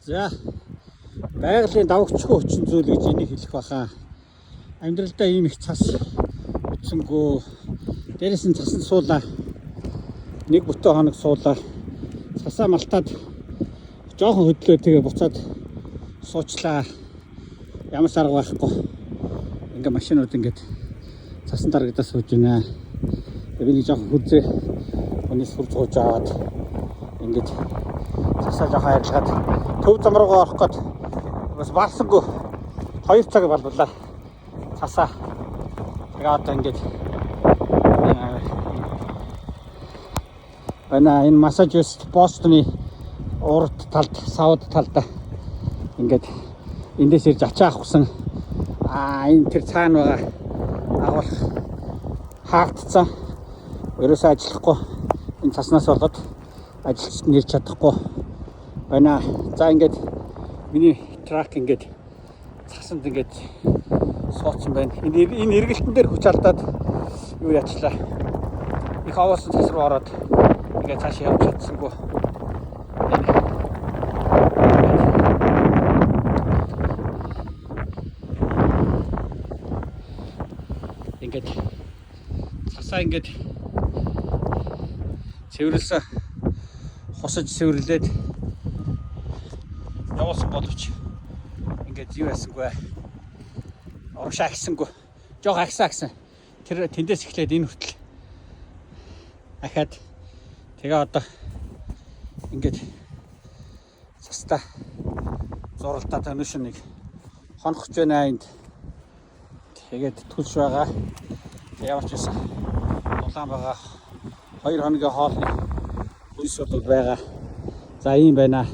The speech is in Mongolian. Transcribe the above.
За, байгалийн давагчгүй хүчин зүйл гэж энийг хэлэх баха. Амьдралдаа ийм их цас үтсэнгүү. Дээрээс нь цасан суулаа. Нэг бүтэн хоног суулаа. Цасаа малтаад жоохон хөдлөө, тэгээ буцаад суучлаа. Ямар ч арга байхгүй. Ингээ машинууд ингээд цасан дарагдаа сууж байна. Тэгээ би нэг жоохон хүрзээ хүнээс хурц гууж аваад ингээд цасаа жоохон арилгаад төв зам руугаа орох гээд бас барсангүй 2 цаг балбалаа. Цасаа. Тэгээ одоо ингээд байна. Энэ Массачусетс Бостны урд талд, south талд ингээд эндээс ирж ачаа авахсан. Аа, энэ тэр цаана байгаа агуулх хаагдцсан. Ерөөсөө ажиллахгүй, энэ цаснаас болоод ажилчид нэрч чадахгүй байна. За, ингээд миний truck ингээд цасанд ингээд суудсан байна. Энэ эргэлтэн дээр хүч алдаад юу яачлаа. Их овоосон цас руу ороод ингээд цаашаа явж чадсангүй. Энэ ингээд цасаа ингээд цэвэрлсэн, хусаж цэвэрлээд явуулсан боловч ингээд юу яасангүй, урагшаа ахисангүй, жоох ахисан ахисан, тэр тэндээс эхлээд энэ хүртэл ахиад, тэгээ одоо ингээд цастаа зуралдаад өнөөш нэг хонхож байна энд. Тэгээд түлш байгаа. Ямар ч байсан дулаан байгаа. 2 хоногийн хоолны хүнс бол байгаа. За, ийм байна.